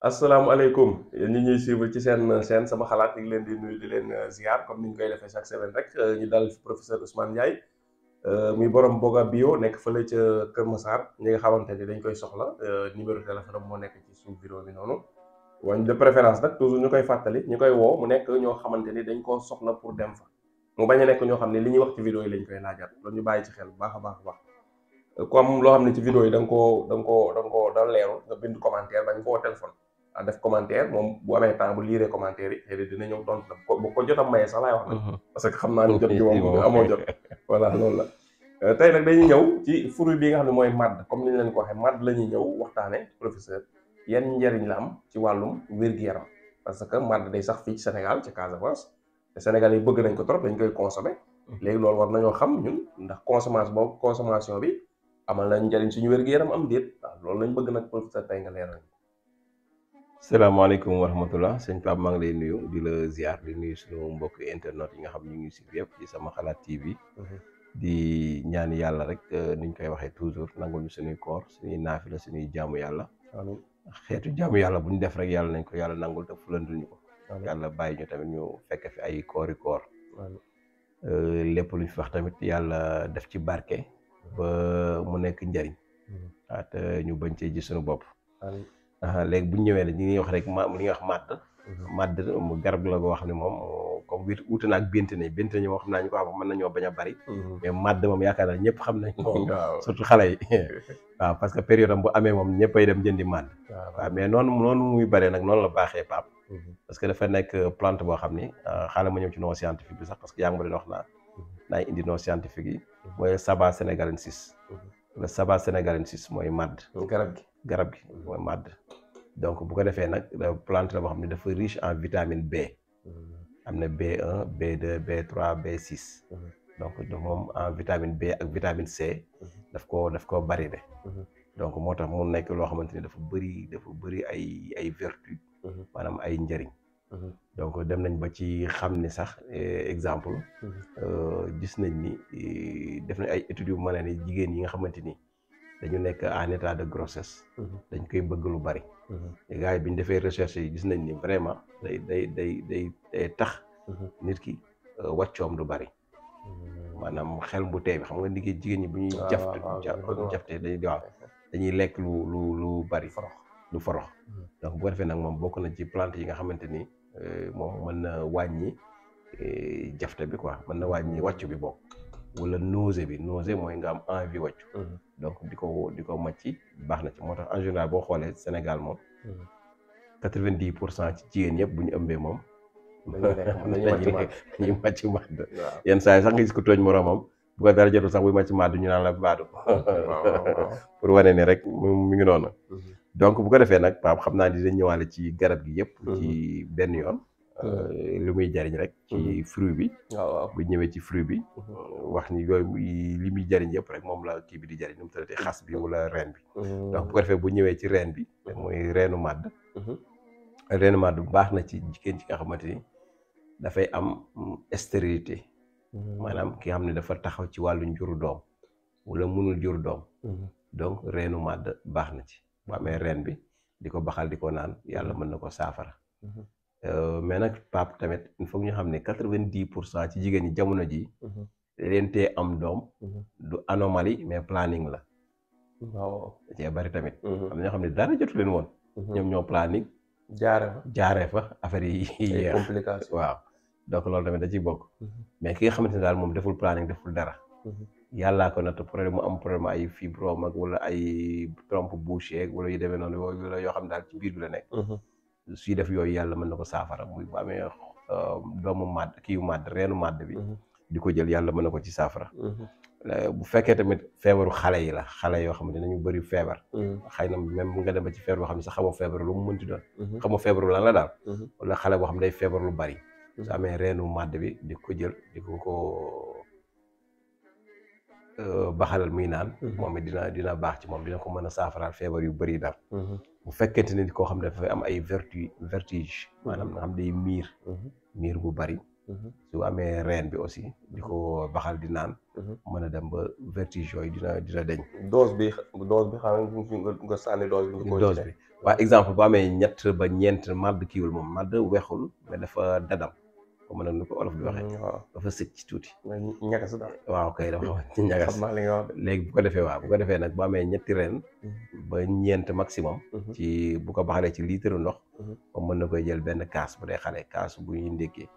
asalaamaaleykum yéen ñi ñuy suivre ci seen chaîne sama xalaat ñu ngi leen di nuyu di leen ziar comme ni ñu koy defee chaque semaine rek ñu dal fi professeur Ousmane Ndiaye muy borom Boga Bio nekk fële ca Kër Massar ñi nga xamante ni dañ koy soxla numéro téléphone am moo nekk ci suuf vidéo bi noonu. wañ de préférence nag toujours ñu koy fàttali ñu koy woo mu nekk ñoo xamante ni dañ koo soxla pour dem fa mu bañ a nekk ñoo xam ne li ñuy wax ci vidéo yi lañ koy laajaat loolu ñu bàyyi ci xel bu baax a baax a baax comme loo xam ne ci vidéo yi da nga koo da leerul nga bind commentaire bañ koo téléphone a def commentaire moom bu amee temps bu liiree commentaire yi xëy na dina ñëw tontu la bu ko jotam mayee sax laay wax nag parce que xam naa ni jot gi moom amoo jot voilà loolu la tey nag dañuy ñëw ci fruit bi nga xam ne mooy màdd comme ni ñu leen ko waxee màdd la ñuy ñëw waxtaane professeur yan njariñ la am ci wàllum wér-gu-yaram parce que màdd day sax fii ci Sénégal ci Casamance te Sénégal yi bëgg nañ ko trop dañ koy consommer léegi loolu war nañoo xam ñun ndax consommation bi amal na njariñ suñu wér-gu-yaram am déet waaw loolu lañ bëgg nag professeur tey nga leeral. salaamaaleykum wa rahmatullah sëñ Pape maa ngi lay nuyu di la ziar di nuyu suñu mbokk internet yi nga xam ñu ngi si yëpp ci sama xalaat TV. di ñaan yàlla rek niñ koy waxee toujours nangul ñu suñuy koor suñuy naafila suñuy jaamu yàlla. amiin xeetu jaamu yàlla bu ñu def rek yàlla nañ ko yàlla nangul te fulandul ñu ko. yàlla bàyyi ñu tamit ñu fekk fi ay koori koor. lépp luñ fi wax tamit yàlla def ci barke. ba mu nekk njariñ. te ñu bañ cee gis suñu bopp. léegi bu ñu ñëwee nag ñu ngi wax rek li ñuy wax màdd. màdd mu garab la boo xam ne moom comme wuute na ak bentene moom xam naa ñu ko wax mën nañoo bañ a bari. mais màdd moom yaakaar naa ñëpp xam nañ ko. surtout xale yi. waaw parce que période am bu amee moom ñëppay dem jëndi màdd. waaw mais noonu muy bëree nag noonu la baaxee Pape. parce que dafa nekk plante boo xam ni xaaral ma ñëw ci nom scientifique bi sax parce que yaa ngi ma leen wax naa indi nom scientifique yi. mooy Saba sénégalensis. le Saba sénégalensis mooy màdd. garab gi mooy màdd. donc bu ko defee nag plante la boo xam ne dafa riche en vitamine B. am na B1 B2 B3 B6. donc moom en vitamine B ak vitamine C. daf ko bari de. donc moo tax mu nekk loo xamante ni dafa bëri ay vertu. maanaam ay njëriñ. donc dem nañ ba ci xam ni sax exemple. gis nañ ni def nañ ay études yu mën a ni jigéen yi nga xamante ni. dañu nekk en état de grossesse. dañ koy bëgg lu bari. gars yi bi ñu defee recherche yi gis nañ ni vraiment day tax. nit ki wàccoom du bari. maanaam xel bu tey bi xam nga liggéey jigéen ñi bu ñuy jafte dañuy lekk lu bari. lu forox. donc bu ko defee nag moom bokk na ci plante yi nga xamante ni moom mën na wàññi jafte bi quoi mën na wàññi wàccu bi bokk. wala nausée mooy nga am envie wàccu. donc di ko màcc baax na ci moo tax en général boo xoolee Sénégal moom. 90% ci jigéen ñëpp bu ñu ëmbee moom. dañuy màcc màdd. yenn saa yi sax nga gis ko tooñ moroomam bu ko dara jotul sax buy màcc màdd ñu naan la baadu. pour wane ni rek mi ngi noonu. donc bu ko defee nag Pape xam naa dinañ ñëwaale ci garab gi yëpp. ci benn yoon. li muy jariñ rek ci fruit bi. bu ñëwee ci fruit bi. wax ni yooyu li muy jariñ yëpp rek moom la kii bi di jariñ nu mu tuddati xas bi wala reen bi. donc bu ko defee bu ñëwee ci reen bi. mooy reenu màdd. reenu màdd bu baax na ci jigéen ci nga xamante ni dafay am stérilité. maanaam ki nga xam ne dafa taxaw ci wàllu njuru doom wala mënul jur doom. donc reenu màdd baax na ci bu amee reen bi di ko baxal di ko naan yàlla mën na ko saafara. mais nag Pape tamit il faut ñu xam ne 90% ci jigéen ñi jamono ji leen tee am doom. du anomalie mais planning la. waaw da cee bari tamit. am na ñoo xam ne dara jotu leen woon. ñoom ñoo planning. jaaree fa affaire yi yeex complication waaw donc loolu tamit da ciy bokk. mais ki nga xamante ne daal moom deful planning deful dara. yàllaa ko natt problème mu am problème ay fibrome ak wala ay trompe bouchée wala yu demee noonu yoo xam daal ci biir bi la nekk. suy def yooyu yàlla mën na ko saafara muy bu amee doomu màdd reenu màdd bi. di ko jël yàlla mën na ko ci saafara. bu fekkee tamit feebaru xale yi la xale yoo xam ne dañu bëri feebar. xëy na même nga dem ba ci feebar boo xam ne sax xamoo feebar lu mu mënti doon. xamoo feebaru lan la daal. wala xale boo xam ne day feebar lu bari. su amee reenu màdd bi di ko jël di ko baxalal muy naan. moom it dina baax ci moom dina ko mën a saafaraal feebar yu bëri daal. bu fekkente ni koo xam ne dafay am ay vertige. maanaam nga xam day miir bu bari. su amee reen bi aussi di ko baxal di naan. mën a dem ba vertige yooyu dina deñ. dose bi xam nga sànni dose bi. waa exemple bu amee ñett ba ñeent màdd kiiwul moom màdd weexul mais dafa dadam comme nag ni ko olof di waxee. waaw dafa sëcc ci tuuti. ñagas daal. waaw kay dafa xaw ci ñagas. xam naa li nga wax de. léegi bu ko defee waaw bu ko defee nag bu amee ñetti ren ba ñeent maximum. ci bu ko baxalee ci litre ndox. moom mën na koy jël benn kaas bu dee xale kaas bu ñuy ndékkee.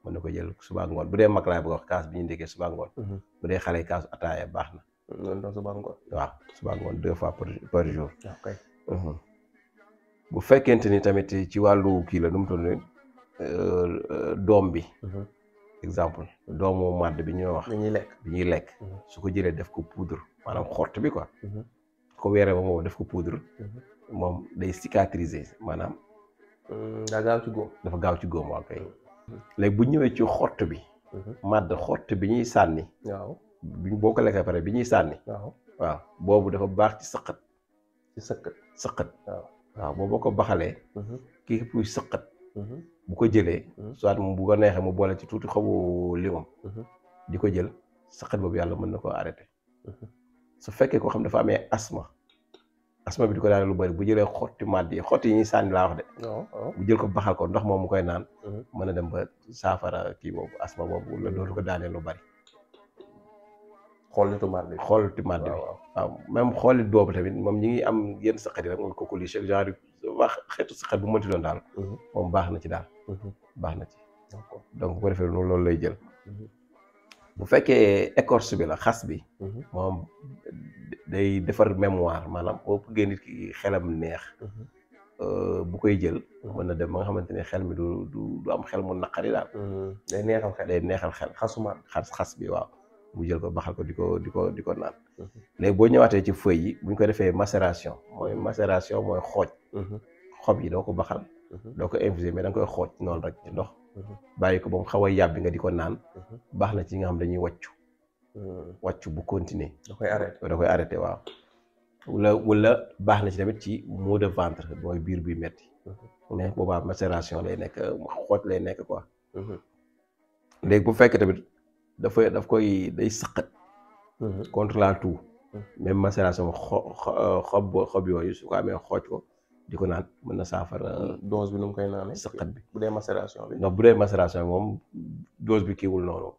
mën na koy jël suba ngoon bu dee mag laay bëgg wax kaas bi ñuy ndékkee suba ngoon. bu dee xale kaasu ataaya baax na. loolu doon suba ngoon. waaw suba ngoon 2 fois par jour. ok. bu fekkente ni tamit ci wàllu kii la nu mu toll nii doom bi. exemple doomu màdd bi ñuy wax. bi ñuy lekk. su ko jëlee def ko poudre maanaam xort bi quoi. su ko weeree ba moom def ko poudre. moom day cicatriser maanaam. daa gaaw ci góom. dafa gaaw ci góom waa kay. léegi bu ñëwee ci xort bi. màdd xort bi ñuy sànni. waaw boo ko lekkee pare bi ñuy sànni. waaw boobu dafa baax ci sëqat. sëqat. waaw boo ko baxalee. kii puy sëqat. bu ko jëlee. soit mu bu ko neexee mu boole ci tuuti xobu limon. di ko jël sëqat boobu yàlla mën na koo arrêté. su fekkee koo xam dafa amee asma bi di ko daane lu bari bu jëlee xotti màdd yi xotti yi ñuy sànni laa wax de. bu jël ko baxal ko ndox moom mu koy naan. mën a dem ba saafara kii boobu asma boobu la dootu ko daanee lu bari. xoolitu màdd bi waaw même xoolit boobu tamit moom ñi ngi am yenn saqat yi rek moom coqueluche genre wax xeetu saqat bu mënti doon daal. moom baax na ci daal. baax na ci. donc bu ko defee loolu lay jël. bu fekkee écorce bi la xas bi. moom day defar mémoire maanaam boo bëggee nit ki xelam neex. bu koy jël. mën na dem ba nga xamante ne xel mi du am xel mu naqari daal. day neexal xel. xasumaan xas bi waaw. mu jël ko baxal ko di ko naan. léegi boo ñëwaatee ci feuilles yi bu ñu ko defee macération mooy xooj. xob yi doo ko baxal. doo ko infuser mais da nga koy xooj noonu rek ci ndox. bàyyi ko ba mu xaw a yàbbi nga di ko naan. baax na ci nga xam dañuy wàccu bu continuer. da koy arrêté waaw. wala baax na ci tamit ci maux de ventre mooy biir buy metti mais boobaa macération lay nekk xooj lay nekk quoi. léegi bu fekkee tamit. day sëqat. contre la toux. même macération xob yooyu su ko amee xooj ko di ko naan mën na saafara. dose bi nu mu koy naanee. sëqat bi bu dee macération bi. non bu dee macération moom dose bi kiiwul noonu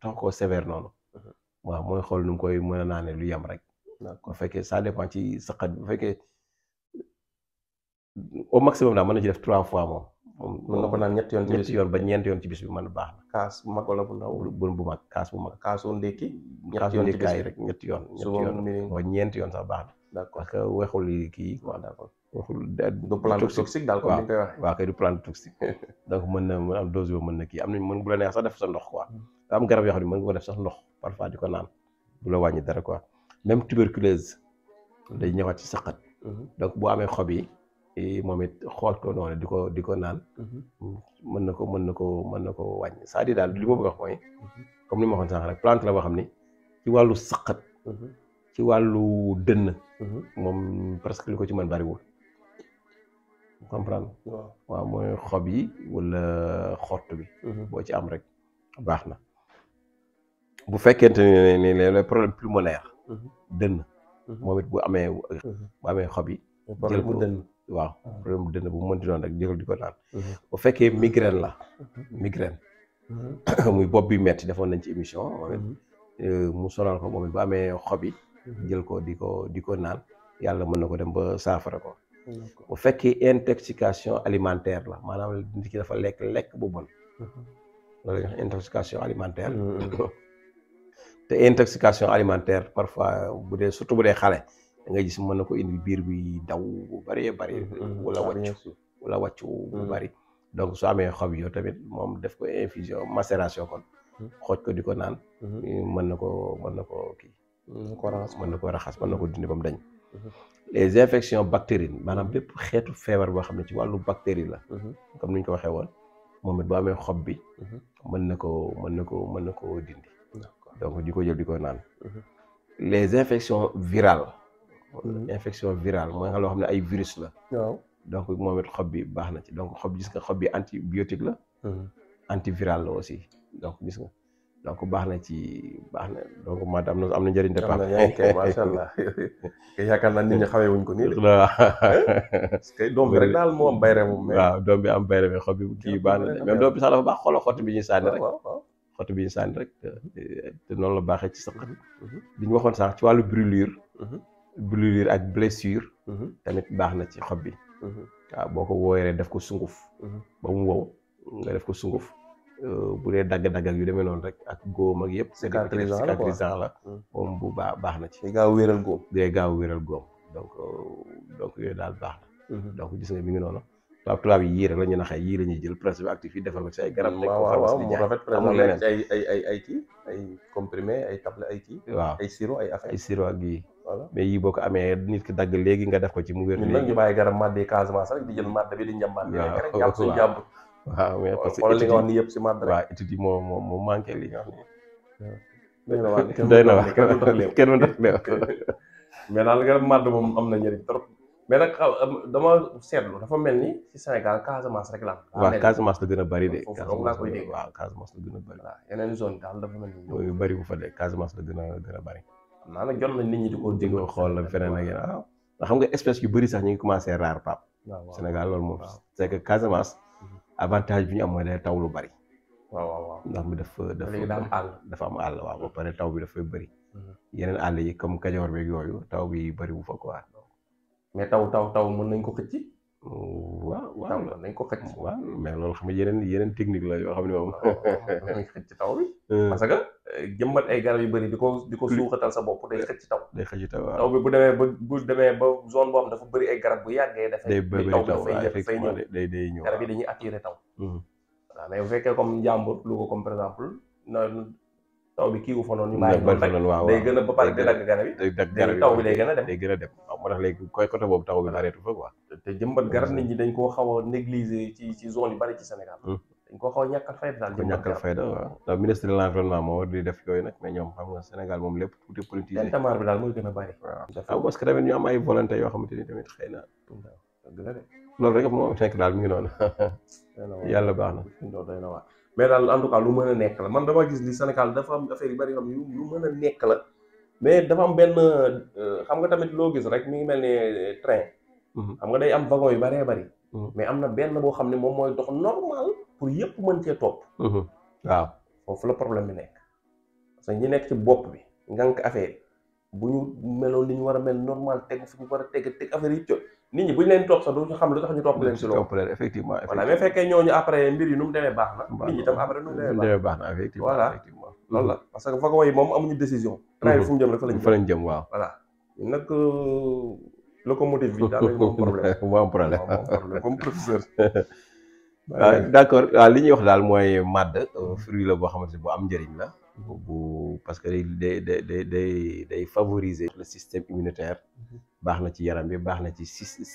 tax ko sévère noonu. waaw mooy xool nu mu koy mën a naanee lu yem rek. bu fekkee ça dépend ci sëqat bi bu fekkee au maximum daal mën na ci def 3 fois moom. mën na ko naan ñetti yoon ba ñeenti yoon ci bis bi mën na baax na. kaas bu mag wala bu ndaw. bu mag kaas bu mag. kaasu ndékki. ñetti yoon ci bis bi rek ñetti yoon. ba ñeenti yoon sax baax na. d'accord parce que weexul kii quoi d'accord. weexul du plante toxique daal comme ni nga koy waxee. waaw kay du plante toxique. donc mën am dose boobu mën na kii am nañ mën bu la neex sax def sa ndox quoi. am garab yoo xam ne mën nga ko def sax ndox parfois di ko naan du la wàññi dara quoi même tuberculose day ñëwaat ci saqat. donc boo amee xob yi. moom it xool ko noonu di ko naan. mën na ko wàññi c'est-à-dire daal li ma bëgg a wax mooy. comme ni ma waxoon sànq rek plante la boo xam ni ci wàllu saqat. ci wàllu dënn. moom presque li ko ci mën bariwul. comprendre. waaw mooy xob yi wala xott bi. boo ci am rek baax na. bu fekkente ni les problèmes pulmonaires. dënn. moom it bu amee xob yi. jël ko waaw problème bu dënn bu mu mënti doon rek jël di ko naan. bu fekkee migraine la. migraine. muy bopp bi metti defoon nañ ci émission. moom it mu sonal ko moom it bu amee xob yi. jël ko di ko naan yàlla mën na ko dem ba saafara ko. bu fekkee intoxication alimentaire la maanaam nit ki dafa lekk bu bon. loolu la ñuy wax intoxication alimentaire. te intoxication alimentaire parfois surtout bu dee xale. da ngay gis mën na ko indi biir bi daw bu bëree bëri. wala wàccu bu bëri. donc su amee xob yoo tamit moom def ko infusion macération kon. xooj ko di ko naan. mën na ko kii. mën na ko raxas mën na ko dindi ba mu dañ. les infections bactériennes maanaam bépp xeetu feebar boo xam ne ci wàllu bactérie la. comme ni ñu ko waxee woon moom it bu amee xob bi. mën na ko dindi. donc di ko jël di ko naan. les infections virales. infection virale mooy nga loo xam ne ay virus la. waaw donc moom it xob bi baax na ci donc xob gis nga xob bi antibiotique la. antiviral la aussi donc gis nga donc baax na ci baax na donc mat am na njëriñ de am Pape. na ñaari kay macha allah kay yaakaar naa nit ñi xamee wuñ ko nii de. parce que doom bi rek daal moo am bayre moom. waaw doom bi am bayre bi xob bi kii baax na de même doom bi sax dafa baax xoolal xott bi ñuy sànni rek. waaw xott bi ñuy sànni rek te noonu la baaxee ci saqat bi ñu waxoon sax ci wàllu brûlure ak blessure tamit baax na ci xob bi. waaw boo ko wooyee def ko sunguf ba mu wow nga def ko sunguf bu dee dagg-dagg ak yu demee noonu rek ak góom ak yëpp cicatrisant la moom bu baax na ci. day gaaw wéeral góom. day gaaw wéeral góom donc yooyu daal baax na. donc gis nga mi ngi noonu tubaab yi yii rek la ñu naxee yii la ñuy jël principe actif yi defal ko ci ay garab. waaw mu rafet amul leneen ay kii ay comprimé ay tablette ay kii. waaw ay sirop ay affaire ay sirop ak yii. mais yii boo ko amee nit ki dagg léegi nga def ko ci mu wér. léegi ñun nag ñu bàyyi garab màddee Casamance rek di jël màdd bi di njambaat. rek jàpp suñu jàmbur. waaw mais parce que xoolal li nga wax ni yëpp si màdd rek. waaw étude yi moo manqué li nga wax ni. doy na waar kenn mu tax léew mais daal garab màdd moom am na njëriñ trop. mais nag dama seetlu dafa mel ni ci Sénégal Casamance rek la. waaw Casamance la gën a bari de. foofu laa koy dégg waaw Casamance la gën a bari. waaw yeneen zone daal dafa mel ni. yooyu bari bu fa de Casamance la gën a bari. xam naa nag jot nañ nit ñi di ko xool la feneen ak yéen waaw. xam nga espèce yu bëri sax ñu ngi commencé rare Pape. waaw Sénégal loolu moom c'est que Casamance avantage bi ñu am mooy day taw lu bari. waaw ndax mi dafa am àll waaw ba pare taw bi dafay bëri. yeneen àll yi comme Kajoor beeg yooyu taw bi bëri bu fa quoi. mais taw mën nañ ko xëcc. waaw mën nañ ko xëcc. waaw mais loolu xam nga yeneen technique la yoo xam ne moom. mën nañ xëcc taw bi. parce que jëmbat ay garab yu bëri di ko suuxatal sa bopp day xëcc taw. day xëcc taw waaw taw bi bu demee ba zone boo xam dafa bëri ay garab bu yàggee. day bëri taw effectivement day ñëw garab yi dañuy attirer taw. waaw mais bu fekkee comme Njàmbur Louga comme par exemple taw bi kii wu fa noonu ñu bàyyi noonu day gën a ba pare di dagg garab yi. day dagg garab yi taw bi day gën a dem. day gën a dem waaw moo tax léegi côté boobu taw bi bareetu fa quoi. te jëmbat garab nit ñi dañ koo xaw a négliger ci zone yu bari ci Sénégal. dañ koo xaw a ñàkkal fayda daal. ñàkkal fayda waaw ndax ministre de l'environnement moo war di def yooyu nag mais ñoom xam nga Sénégal moom lépp tout est politisé. tentamar bi daal mooy gën a bari. waaw parce que tamit ñu am ay volonté yoo xamante ni tamit xëy na. loolu rek moo nekk daal mi ngi noonu. yàlla baax na. mais daal en tout cas lu mën a nekk la man dama gis li Sénégal dafa am affaire yu bari xam yu mën a nekk la mais dafa am benn xam nga tamit loo gis rek mi ngi mel ni train. xam nga day am wagon yu baree bari. mais am na benn boo xam ne moom mooy dox normal pour yëpp mën cee topp. waaw foofu la problème bi nekk parce que ñi nekk ci bopp bi ngànk affaire bu ñu meloon li ñu war a mel normal teg fu ñu war a teg affaire yi jot nit ñi bu ñu leen topp sax du ñu xam lu tax ñu topp leen si loolu. effectivement voilà mais fekkee ñooñu après mbir yi nu mu demee baax na. nit ñi tam après nu mu demee baax na effectivement. voilà loolu la parce que wagon yi moom amuñu décision. train bi fu mu jëm rek fa lañ jëm waaw. voilà nag locomotive bi daal moom problème. moo am problème comme professeur. waaw d'accord waaw li ñuy wax daal mooy màdd fruit la boo xamante ne bu am njëriñ la. parce que day favoriser le système immunitaire. baax na ci yaram bi baax na ci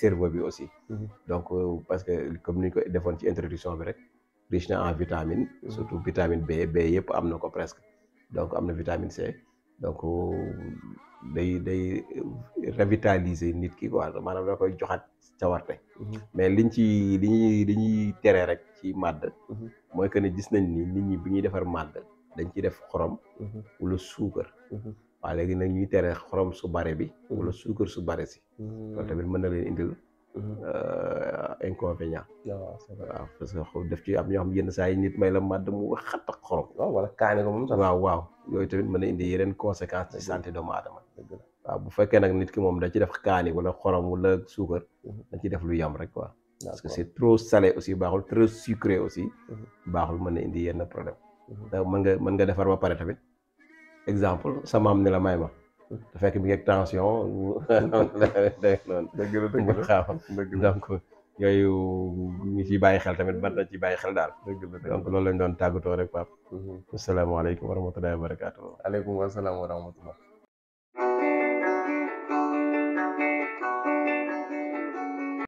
cerveau bi aussi. donc parce que comme ni ñu ko defoon ci introduction bi rek riche na en vitamine. surtout vitamine B yëpp am na ko presque. donc am na vitamine C donc day revitaliser nit ki quoi maanaam da koy joxaat cawarte. mais li ñuy tere rek ci màdd. mooy que ne gis nañ ni nit ñi bu ñuy defar màdd dañ ciy def xorom. wala suukar. waaw léegi nag ñuy tere xorom su bare bi. wala suukar su bare si. loolu tamit mën na leen indil inconvénient. waaw parce que def ci am ñoo xam yenn saa yi nit may la màdd mu xat ak xorom. waaw wala kaane ko moom sax. waaw yooyu tamit mën na indi yeneen conséquences ci santé doomu aadama. waaw bu fekkee nag nit ki moom da ci def kaani wala xorom wala suukar. da ci def lu yam rek quoi. parce que c'est trop salé aussi baaxul trop sucré aussi. baaxul mën na indi yenn problème. mën nga defar ba pare tamit. exemple sa maam ne la may ma. da fekk bi ngeeg tension. noonu donc yooyu ñu ciy bàyyi xel tamit ban na ci bàyyi xel daal. donc loolu lañ doon tàggatoo rek Pape. asalaamaaleykum wa rahmatullahi wa barakaatu. aleykum wa salaam wa rahmatullah.